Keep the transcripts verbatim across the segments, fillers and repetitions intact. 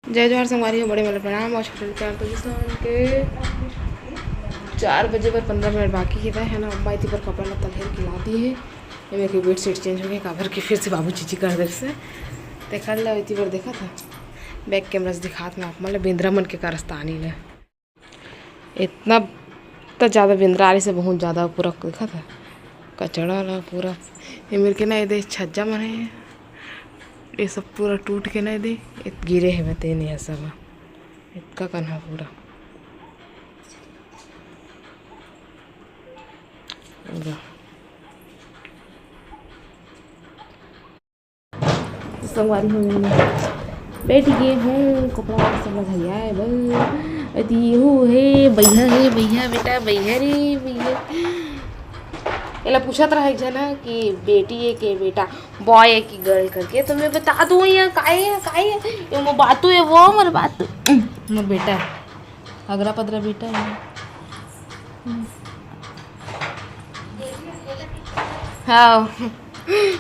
जय जोहार संगवारी हो, बड़े वाले प्रणाम और छोटे वाले प्रणाम। तो जिस के चार बजे बर पंद्रह मिनट बाकी हे, है ना, अम्मा इति बर कपड़ा लत्ता घेर के ला दिए हे। ये मेरे बेडशीट चेंज हो गया, काबर के फिर से बाबू चीची कर दे से। देखा ला इति बर देखा था, बैक कैमरा से दिखात मैं आप मन ला बेंदरा मन के कारस्तानी ला। इतना त ज़्यादा बेंदरा आली से बहुत ज़्यादा पूरा देखा था कचड़ा ला पूरा। ये मेरे के ना ये दे छज्जा मन हे, ये सब पूरा टूट के ना ये दे, ये गिरे हे बते नहीं सब। इतका कन्हा पूरा। संगवारी हो, मैं बैठ गए हूँ, कपड़ा सब भैया है बस। अति हो हे, भैया हे, भैया बेटा, भैया रे भैया। एला पूछत रहा एक झन कि बेटी है के बेटा, बॉय है कि गर्ल करके, तो मैं बता दूँ यहाँ काय है, काय है, ये वो बातू है, वो मोर बातू, मोर बेटा है, अगरा पदरा बेटा है। हाँ,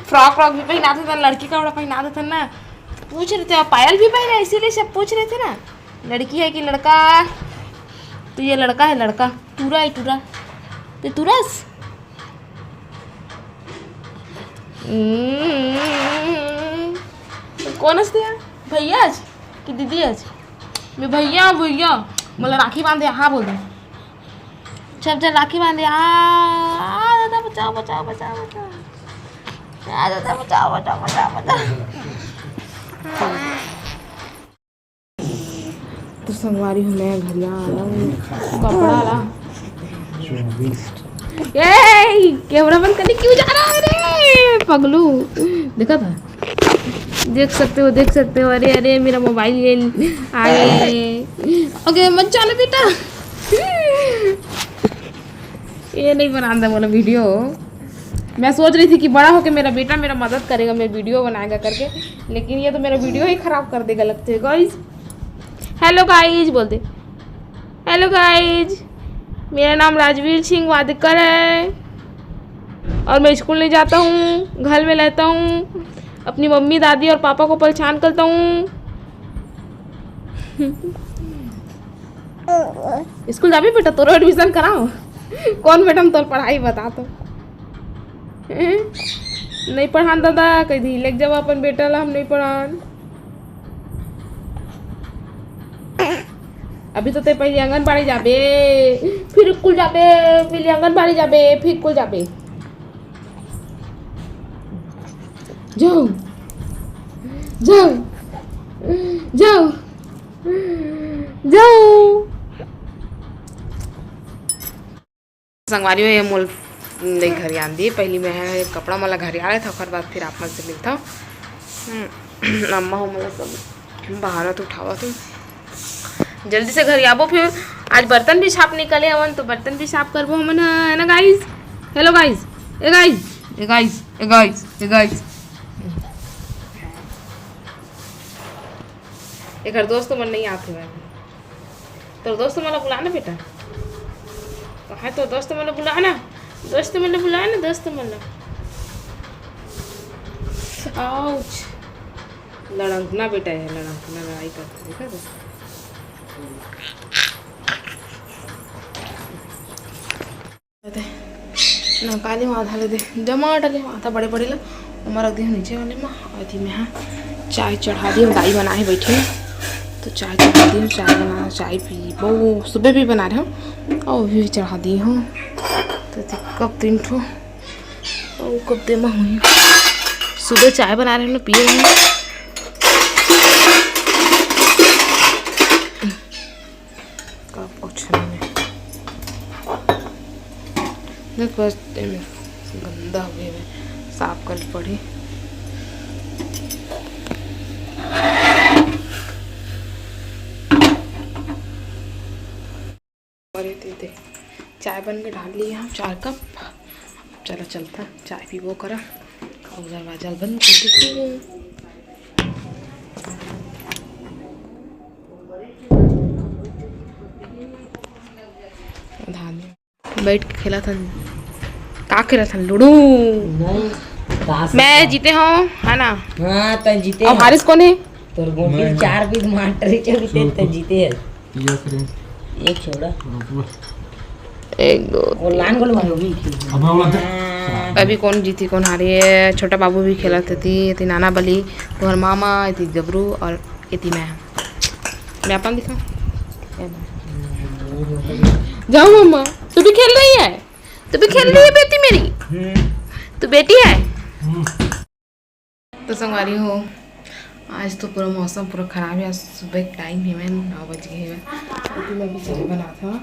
फ्रॉक व्रॉक भी पहना देते, लड़की का कपड़ा पहना देते ना, पूछ रहे थे, और पायल भी पहना, इसीलिए सब पूछ रहे थे ना, लड़की है कि लड़का। तो ये लड़का है, लड़का। टूरा है, टूरा। ते तुरस। हम्म, कौन हस ते? भैया आज कि दीदी आज? मैं भैया, भैया। मोला राखी बांधे, हाँ बोल दे। सब जन राखी बांधे, आ, आ, दादा बचाओ, बचाओ, बचाओ, बचाओ। आ, दादा बचाओ, बचाओ, बचाओ, बचाओ। तो संगवारी हो, मैं घरिया आना हूँ कपड़ा ला। ए, कैमरा बंद करने क्यों जा रहा है रे पगलू? देखा था, देख सकते हो, देख सकते हो। अरे, अरे, मेरा मोबाइल ये आ गए। ओके, मत चलो बेटा। ये नहीं बनाता बोला वीडियो। मैं सोच रही थी कि बड़ा होके मेरा बेटा मेरा मदद करेगा, मेरा वीडियो बनाएगा करके, लेकिन ये तो मेरा वीडियो ही खराब कर देगा लगते है गाइज। हेलो गाइज बोलते, हेलो गाइज, मेरा नाम राजवीर सिंह वादकर है और मैं स्कूल नहीं जाता हूँ, घर में रहता हूँ, अपनी मम्मी दादी और पापा को परेशान करता हूँ। स्कूल जाबे बेटा, तोरो एडमिशन कराओ। कौन मैडम तोर पढ़ाई बता तो? हैं? नहीं पढ़ान दादा, कह दी लेके जाओ अपन बेटा ला, हम नहीं पढ़ान। अभी तो ते पहले आंगनबाड़ी जाबे, फिर स्कूल जाबे, फिर आंगनबाड़ी जाबे, फिर स्कूल जाबे। जाओ, जाओ, जाओ, जाओ। संगवारी हो, ये मोल ले घरियान दी। पहली मैं है कपड़ा मला घरिया लेथव, ओकर बाद फिर आप मन से मिलथव। हम्म, अम्मा हो मला सब बहाना तो उठावत हो। जल्दी से घरियाबो फिर। आज बर्तन भी साफ निकले हवन, तो बर्तन भी साफ करबो हमन, है ना गाइस? हेलो गाइस, ए गाइस, ए गाइस, ए गाइस, ए गाइस। एकर दोस्त मन नहीं आते हैं। तो दोस्त मन ला बुला ना बेटा, कहाँ तो दोस्त मन ला बुला ना, दोस्त मन ला बुला ना, दोस्त मन ला। आउच, लड़ंकना बेटा है, लड़ंकना, लड़ाई करता, देखा तो। ना काली माथा ले दे, जमा डाले माथा बड़े बड़े ला, ओमा रख दे नीचे वाले मा। अथी में हाँ, चाय चढ़ा दिए, दाई बनाए बैठे, तो चाय चढ़ा दिए, चाय बना, चाय पीबो, सुबह भी बना रहे हो और भी चढ़ा दिए हो। तो कब तीन ठो और कब दे मा हुई, सुबह चाय बना रहे हो ना, पिए रहे हो। का पोछन में। देख बस एमे गंदा हो गए, साफ कर पड़ी। अरे दे दे, चाय बन के डाल लिए हम चार कप। चला चलता चाय पीबो करा, और दरवाजा बंद कर देते हैं। धान में बैठ के खेला था, का खेला था? लूडो। नहीं, ताश मैं था। जीते हूँ, है ना? हाँ, तै जीते और है। हारिस कौन है? तोर गोटी चार बीत मार रही, चल, ते जीते है। एक छोड़ा। एक, दो। वो लान गोल मारो भी। अभी कौन जीती, कौन हारी है? छोटा बाबू भी खेलत हे, एती नाना बली, तोहर मामा, एती गबरू और एती मैं। मैं अपन दिखा। जाओ मम्मा, तू भी खेल रही है? तू भी खेल रही है बेटी मेरी? तू बेटी है? तो संगवारी हो, आज तो पूरा मौसम पूरा खराब है। आज सुबह के टाइम है, मैं नौ बज गए है। अभी मैं भी चाय बनात हूँ,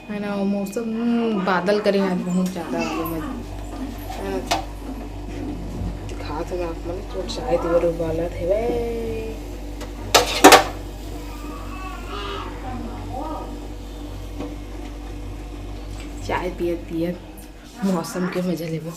है ना। वो मौसम, हम्म, बादल करे आज बहुत ज़्यादा, है ना। दिखात हूँ मैं आप मन, तो चाय दीवर उबालत है भाई। चाय पियत पियत मौसम के मजा लेबो।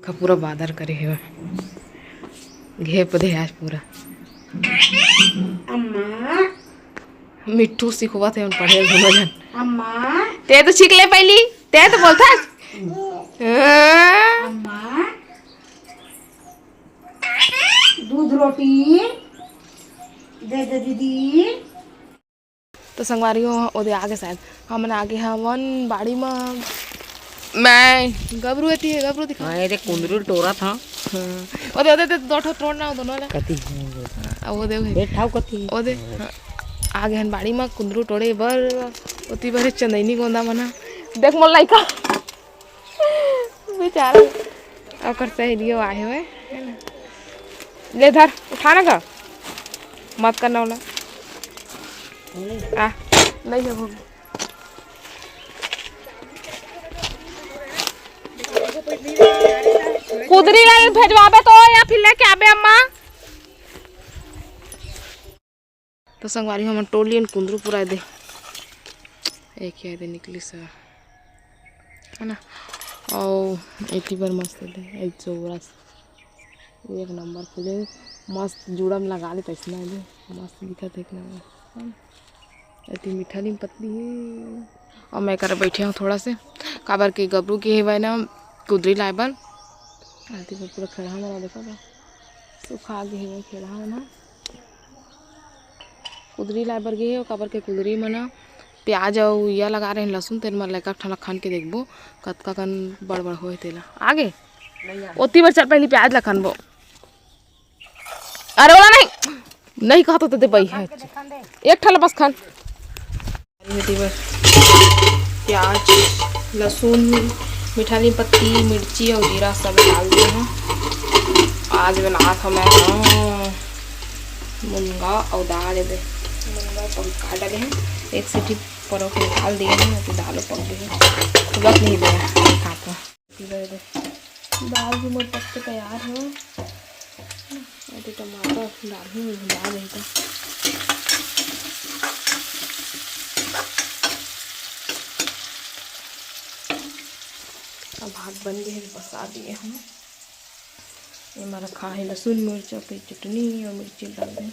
का पूरा बादर करे हे, घेप दे आज पूरा। अम्मा। मिट्ठू सिखवा थे पढ़े दोनों जन। अम्मा। ते तो सीख ले पहली, ते तो बोलता। अम्मा। दूध रोटी दे दे दीदी। तो संगवारी हो, ओदे आगे शायद हमन आगे हवन बाड़ी म। मैं गबरू एती है, गबरू दिखा। हाँ, ये देख कुंदरू टोरा था। हाँ। ओदे, ओदे, ओदे, दो ठो तोड़ना हो दोनों ला। कति? अब वो देख। बैठाओ कति? ओदे, हाँ। आगे हन बाड़ी म कुंदरू टोड़े बर, ओती बर चंदैनी गोंदा मना। देख मोर लइका। बेचारा, ओकर सहेलियो आए हुए, है ना? ले धर, उठा ना ग, मत करना ओला। आ, नहीं है भोग। कुदरी ला भेजवाबे तो या फिर लेके आबे अम्मा? तो संगवारी, हमन टोर लियन कुंदरू पूरा दे, एक ही दे निकली सा, है ना। और एती बर मस्त दे, एक जोरा से, एक नंबर फूले, मस्त जुड़ा में लगा ले, तैसना दे, मस्त दिखत हे, एक नंबर, है ना। एती मीठा नीम पत्ती हे, और मैं कर बैठे हूँ थोड़ा से, काबर के गबरू के हेवय ना कुदरी लाए बर, एती बर पूरा खेड़ा हमारा देखो बा, सुखा गे हेवय खेड़ा हमारा। कुदरी लाए बर गे हे, काबर के कुदरी म ना प्याज अउ इया लगा रहे हैं, लहसुन, तेन म लइका ठन ला खन के देखबो, कतका कन बड़ बड़ होए तेला। आगे? नहीं आगे। ओती बर चल, पहली प्याज ला खनबो। अरे ओला नहीं, नहीं कहत होते दे भाई है। एक ठन ला बस खन। एती बर प्याज, लहसुन, मीठा नीम पत्ती, मिर्ची और जीरा सब डाल दे हूँ। आज बनात हूँ मैं, हाँ, मुनगा और दाल। एदे मुनगा को का डाले हैं, एक सीटी परो के निकाल दिए हैं, तो दालों पक गई है, खुलत नहीं दे रहा, खात हूँ। दाल भी मोर पक के तैयार हे। अरे टमाटर डालहूँ, डाल रही तो। अब भात बन गए, बसा दिए हम। ये हमारा खा है लहसुन मिर्च और फिर चटनी और मिर्ची डाल दें।